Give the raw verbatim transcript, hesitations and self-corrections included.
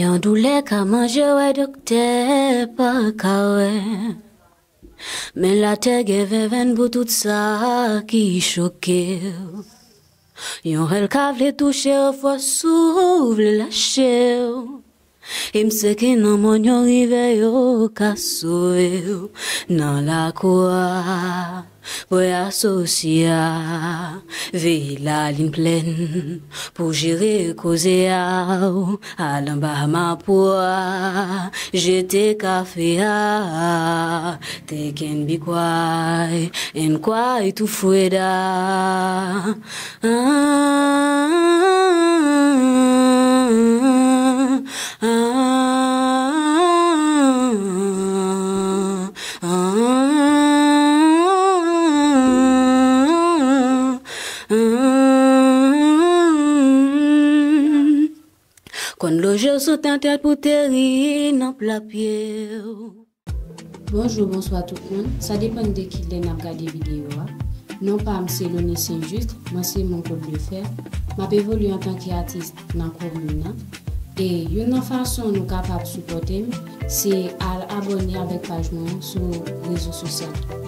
Yon doulè ka manje w, wè doktè pa ka wè. Men latè gen venvenn pou tout sa ki choke w. Yon rèl ka vle touche w, fòs ou vle lache w. E m sèten nan mòn yo rive yo ka sove w. Nan lakou a, prè asosye a, veye lalin plèn pou jere koze a. Al anba mapou a, jete kafe a. Take and be quiet, and quiet to Freda. Ah, ah, ah, ah, ah. Konn loje w sou tenten pou teri nan pla pye w. Bonjou, bonswa tout moun. Sa depann de kilè n ap gade videyo a. Non pa m se Loni Saint-Juste, mwen se Mon Code de Fer. M ap evolye antanke atis nan komin nan. E youn nan fason nou kapab sipòte m, se al abòne avèk paj mwen sou rezo sosyal.